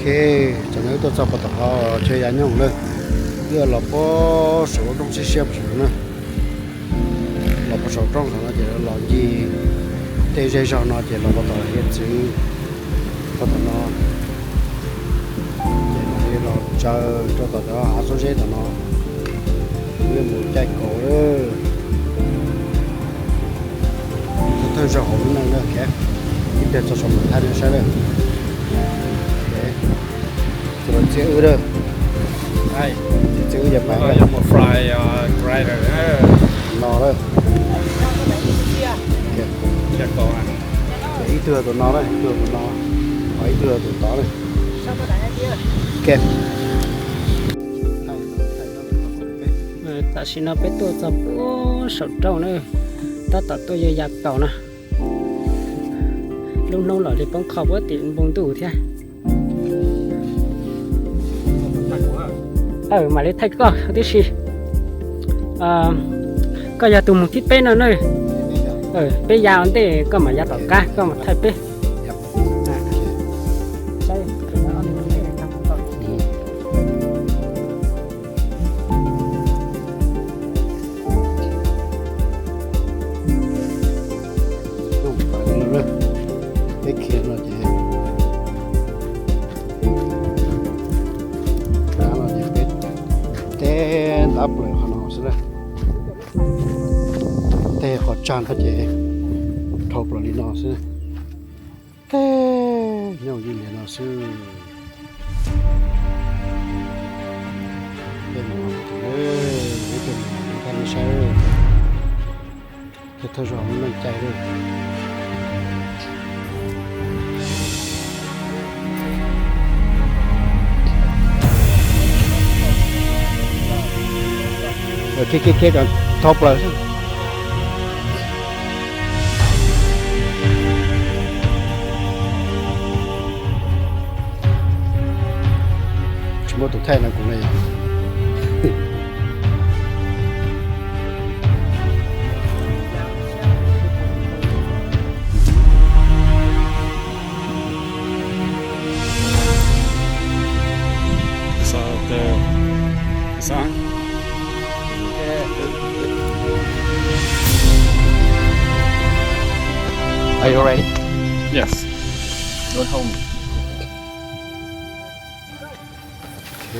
Ok, tam no wb tuaj txog puag tom qhov chaw ya nyooj lawm. Wb los puag saum lub roob siab siab puag saum no na. Los puag saum roob saum no ces los ncig tej zej zog no ces los puag tom hiav txwv puag tom no. Ces mam li los tsaws rau tom cov hav txuab zeb tom no, wb mus caij kaus lawm. Thawj thawj zaug hauv lub neej na, ib pliag txog saum mam thaij nej saib lawm. Ces los txiav wb lawm, txiav wb yog pais no lawm. Ib tug tus no na, ib tug tus no, ho ib tug tus tod na. Tam sim no peb tuaj txog puag saum roob na, tab tom tuaj yuav ya kaus na. Lub hnub los li poob qho puag tim npoo ntuj thiab. Mam li thaij koj tib si. Koj yog tus mus thib peb no na. Peb ya ua ntej, koj mam ya tom qab, koj mam thaij peb. Peb khiav no ces, no ces peb teb ntab plaws qhov no xwb na. Tej qhov tsag no ces dhau plaws li no xwb. Tej nyooj ywj li no xwb. Peb mus, peb tuaj mus kaj nej saib, thawj zaug lub neej caij lawm. Khiav khiav khiav kom dhau plaws xwb. Tsis muaj tus thaij no kuv na yog. Are you ready? Yes. Don't hold me. Ok.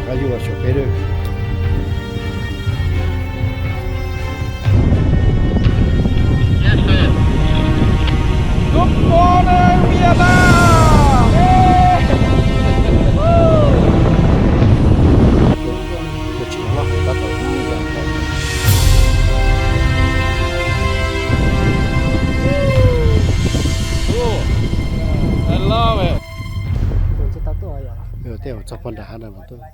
Rov qab yuj los xyuas peb lawm. Good morning, Vietnam! Tus tsis loj heev tab tom ib yam nkaus. I love it. Tej uas txog puag nram hav ntawd mas tuaj.